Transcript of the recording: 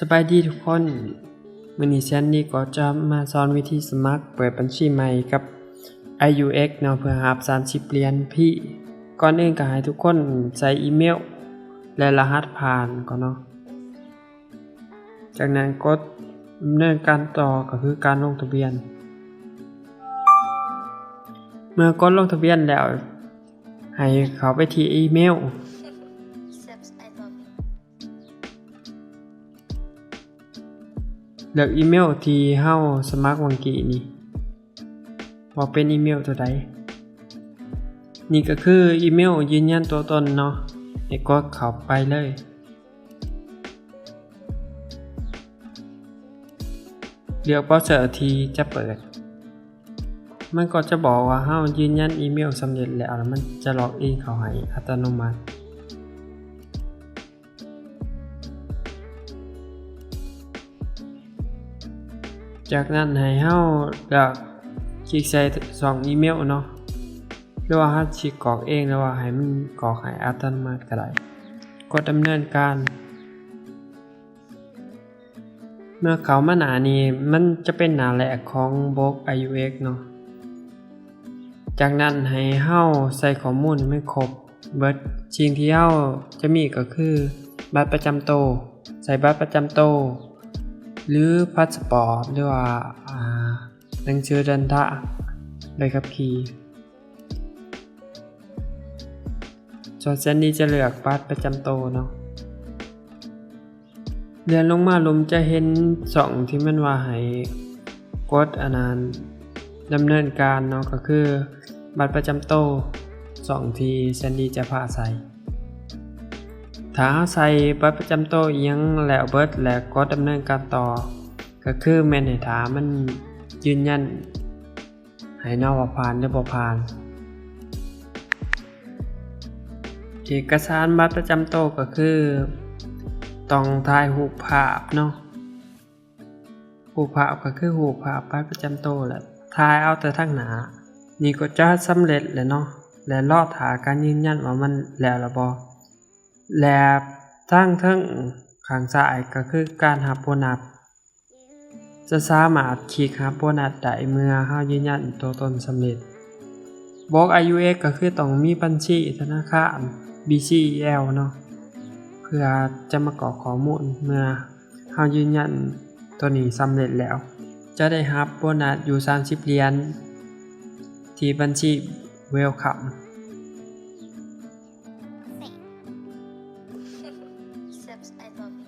ສະບາຍດີທຸກຄົນ, ມື້ນີ້ແຊນດີກໍຈະມາສອນວິທີສະໝັກເປີດບັນຊີໃໝ່ກັບ ໄອຢູເອັກ ເນາະ ເພື່ອຮັບສາມສິບຫຼຽນພີ. ກ່ອນອື່ນກໍໃຫ້ທຸກຄົນໃສ່ອີເມວ ແລະ ລະຫັດຜ່ານກ່ອນເນາະ. ຈາກນັ້ນກົດດຳເນີນການຕໍ່ ກໍຄືການລົງທະບຽນ. ເມື່ອກົດລົງທະບຽນແລ້ວ ໃຫ້ເຂົ້າໄປທີ່ອີເມວ. ເລືອກອີເມວທີ່ເຮົາສະໝັກຫວ່າງກີ້ນີ້ ວ່າເປັນອີເມວຕົວໃດ. ນີ້ກໍຄືອີເມວຢືນຢັນຕົວຕົນເນາະ, ໃຫ້ກົດເຂົ້າໄປເລີຍ. ເລືອກເບຣາເຊີທີ່ຈະເປີດ. ມັນກໍຈະບອກວ່າເຮົາຢືນຢັນອີເມວສຳເລັດແລ້ວ, ແລ້ວມັນຈະລັອກອິນເຂົ້າໃຫ້ອັດຕະໂນມັດ. ຈາກນັ້ນໃຫ້ເຮົາເລືອກຄລິກໃສ່ຊ່ອງອີເມວເນາະ, ຫຼືວ່າເຮົາຊິກອກເອງ ຫຼືວ່າໃຫ້ມັນກອກໃຫ້ອັດຕະໂນມັດກໍໄດ້. ກົດດຳເນີນການ. ເມື່ອເຂົ້າມາໜ້ານີ້ ມັນຈະເປັນໜ້າແລກຂອງບົກ ໄອຢູເອັກ ເນາະ. ຈາກນັ້ນໃຫ້ເຮົາໃສ່ຂໍ້ມູນໃຫ້ມັນຄົບເບິດ. ສິ່ງທີ່ເຮົາຈະມີກໍຄືບັດປະຈຳໂຕ, ໃສ່ບັດປະຈຳໂຕ ຫຼື ພາສປອດ ຫຼືວ່າ ອາ ໜັງສືເດີນທາງ, ໃບຂັບຂີ່. ສ່ວນແຊນດີຈະເລືອກບັດປະຈຳໂຕເນາະ. ເລື່ອນລົງມາລຸ່ມຈະເຫັນຊ່ອງທີ່ມັນວ່າໃຫ້ກົດອັນນັ້ນ ດຳເນີນການເນາະ, ກໍຄືບັດປະຈຳໂຕ ຊ່ອງທີ່ແຊນດີຈະພາໃສ່. ຖ້າເຮົາໃສ່ບັດປະຈຳໂຕອີ່ຫຍັງແລ້ວເບິດ ແລະ ກົດດຳເນີນການຕໍ່ ກໍຄືແມ່ນໃຫ້ຖ້າມັນຢືນຢັນ ໃຫ້ເນາະວ່າຜ່ານຫຼືບໍ່ຜ່ານ. ເອກະສານບັດປະຈຳໂຕກໍຄືຕ້ອງຖ່າຍຮູບພາບເນາະ, ຮູບພາບກໍຄືຮູບພາບບັດປະຈຳໂຕ ແລະ ຖ່າຍເອົາແຕ່ທາງໜ້າ. ນີ້ກໍຈະສຳເລັດແລ້ວເນາະ ແລະ ລໍຖ້າການຢືນຢັນວ່າມັນແລ້ວລະບໍ່. ແລະ ທາງເທິງຂ້າງຊ້າຍກໍຄືການຮັບໂບນັດ. ຈະສາມາດຄລິກຮັບໂບນັດໄດ້ເມື່ອເຮົາຢືນຢັນຕົວຕົນສຳເລັດ. ບົກ ໄອຢູເອັກ ກໍຄືຕ້ອງມີບັນຊີທະນາຄານ ບີຊີອີແອລ ເນາະ ເພື່ອຈະມາກອກຂໍ້ມູນເມື່ອເຮົາຢືນຢັນຕົວນີ້ສຳເລັດແລ້ວ. ຈະໄດ້ຮັບໂບນັດຢູ່ສາມສິບຫຼຽນທີ່ບັນຊີ Welcome. Subscribe.